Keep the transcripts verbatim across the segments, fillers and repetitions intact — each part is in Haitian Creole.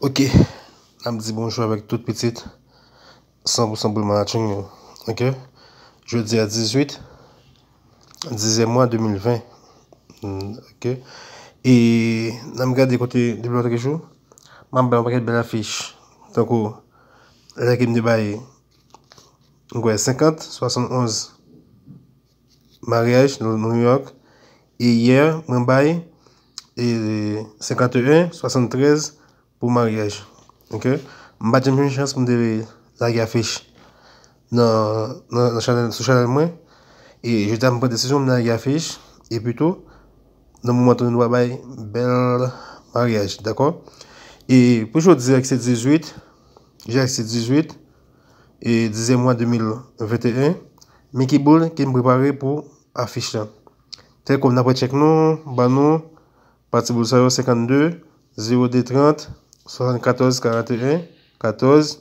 Ok, n ap di bonjou avèk tout pitit san pou san Boulman Latchong yo. Ok, jodi a dizuit dizyèm mwa de mil ven. Mm, ok, e n ap gade kote depi lòt jou, m ap bay yon pakèt bèl afich. Tankou lè ke m te bay, m kwè, senkant, swasannonz maryaj nan New York. E yè, mwen bay, e, senkanteyen, swasanntrèz pou maryaj. Ok? M pa t janm jwenn chans pou m te lage afich nan, nan, nan chanèl, sou chanèl mwen. E jodi a, m pran desizyon, m lage afich. Epi tou, nan moman tou, nou va bay bèl maryaj, dakò? E pou jodi a, ki se dizuit, jodi a, ki se dizuit, e dizyèm mwa de mil venteyen, men ki boul ke m prepare pou afich la. Telkòm, n ap retchèk nou, ban nou pati boul sa yo: senkannde, zewo de trant, swasannkatòz karanteyen, katòz,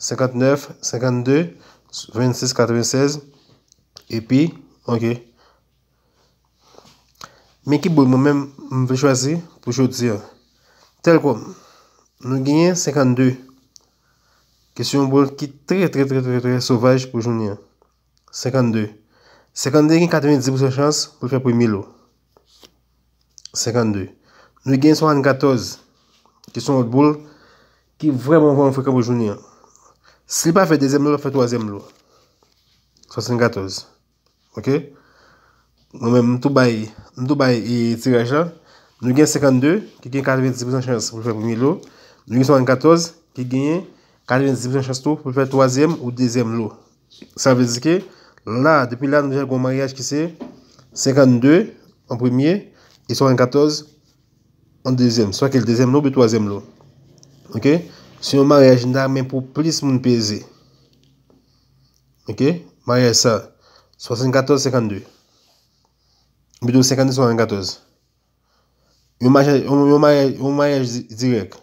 senkantnèf, senkannde, vennsis katrevensèz, epi, ok. Men ki boul mwen menm m vle chwazi pou jodi a. Telkòm, nou genyen senkannde, ki se yon boul ki trè, trè, trè, trè, trè sovaj pou jounen an. Senkannde. Senkannde gen katrevendis pousan chans pou l fè premye lo. Senkannde. Nou gen swasannkatòz, ki se yon lòt boul ki vrèman, vrèman frekan pou jounen an. Si l pa fè dezyèm lo, l ap fè twazyèm lo. Swasannkatòz. Ok? Mwen menm, m tou bay, m tou bay, e, tiraj la. Nou gen senkannde, ki gen katrevendis pousan chans pou l fè premye lo. Nou gen swasannkatòz, ki genyen katrevendis pousan chans tou pou l fè twazyèm ou dezyèm lo. Sa vle di ke la, depi la, nou deja gen yon maryaj ki se senkannde an premye e swasannkatòz an dezyèm. Swa ke l dezyèm lo oubyen twazyèm lo. Ok? Se yon maryaj n ta renmen pou plis moun peze. Ok? Maryaj sa, swasannkatòz senkannde. Oubyen tou senkannde swasannkatòz. Yon maryaj, yon, yon maryaj, yon maryaj di-, dirèk.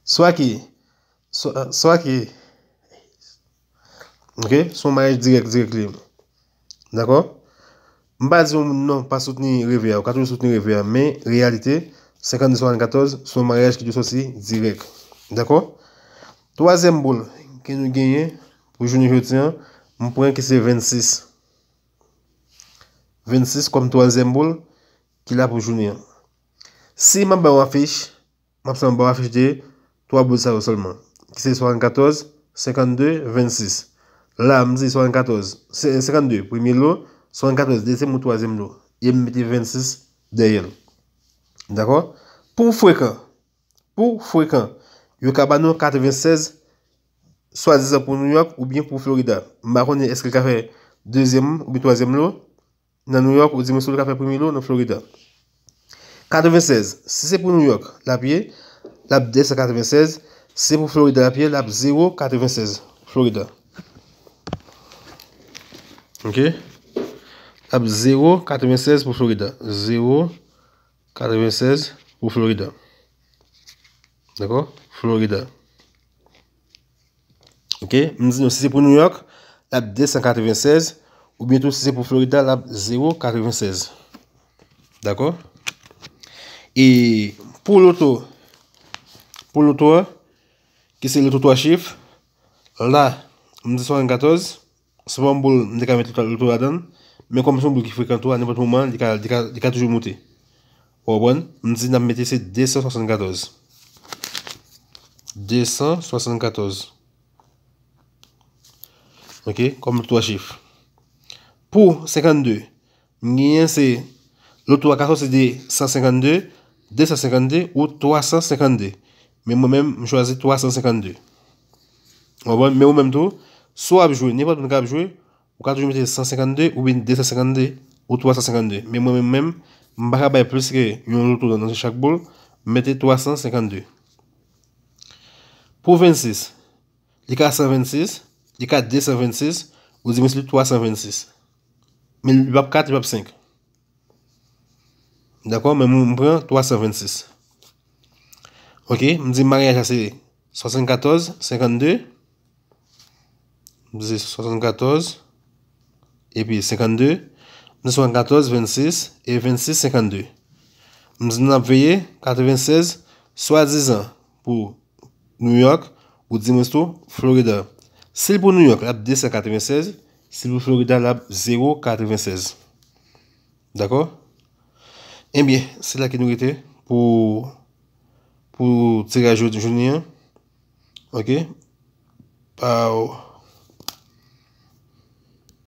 Swa ki, swa, swa ki, ok, se yon maryaj dirèk, dirèk li ye. Dakò? M pa di yon moun non, pa soutni reve a. Ou ka toujou soutni reve a, men reyalite, senkannde swasannkatòz, se yon maryaj ki dwe sòti dirèk. Dakò? Twazyèm boul ke nou genyen pou jounen jodi a, m pran ki se vennsis. Vennsis kòm twazyèm boul ki la pou jounen an. Si m ap ba w afich, m ap sèlman ba w afich de twa boul sa yo sèlman, ki se swasannkatòz, senkannde, vennsis. La, m di swasannkatòz, se, senkannde, premye lo, swasannkatòz, dezyèm ou twazyèm lo. E m mete vennsis dèyè l. Dakò? Pou frekan, pou frekan, yo ka ba nou katrevensèz, swadizan pou New York oubyen pou Florida. M pa konnen èske l ka fè dezyèm oubyen twazyèm lo nan New York, ou di mwen si l ka fè premye lo nan Florida. Katrevensèz, si se pou New York, l ap ye, l ap de san katrevensèz. Si se pou Florida, l ap ye, l ap zewo katrevensèz. Florida. Ok? L ap zewo katrevensèz pou Florida. Zewo katrevensèz pou Florida. Dakò? Florida. Ok? M di nou, si se pou New York, l ap de san katrevensèz, oubyen tou, si se pou Florida, l ap zewo katrevensèz. Dakò? E pou loto, pou loto a, ki se loto twa chif, la, m di swasannkatòz, se pa yon boul m te ka mete loto ladan l, men kòm se yon boul ki frekan tou, a nenpòt moman, li ka, li ka, li ka toujou moute. Ou konprann? M di n ap mete se de san swasannkatòz. De san swasannkatòz. Ok, kòm twa chif. Pou senkannde, m genyen se loto a ka sòti de san senkannde, de san senkannde ou twa san senkannde. Men mwen menm, m chwazi twa san senkannde. Ou konprann? Men ou menm tou, si w ap jwe, nenpòt moun k ap jwe, ou ka toujou mete san senkannde oubyen de san senkannde ou twa san senkannde. Men mwen menm, menm, m pa ka bay plis ke yon loto nan, nan chak boul, m mete twa san senkannde. Pou vennsis, li ka san vennsis, li ka de san vennsis, ou di mwen si li twa san vennsis. Men li p ap kat, li p ap senk. Dakò? Men mwen, m pran twa san vennsis. Ok, m di maryaj la se swasannkatòz senkannde. M di swasannkatòz, epi senkannde. M di swasannkatòz vennsis e vennsis senkannde. M di nou ap veye katrevensèz, swadizan pou New York, ou di mwen tou Florida. Si l pou New York, l ap de san katreven sèz. Si l pou Florida, l ap zewo katreven sèz. Dakò? Ebyen, se la ke nou rete pou, pou tiraj jodi, jodi an. Ok? Pa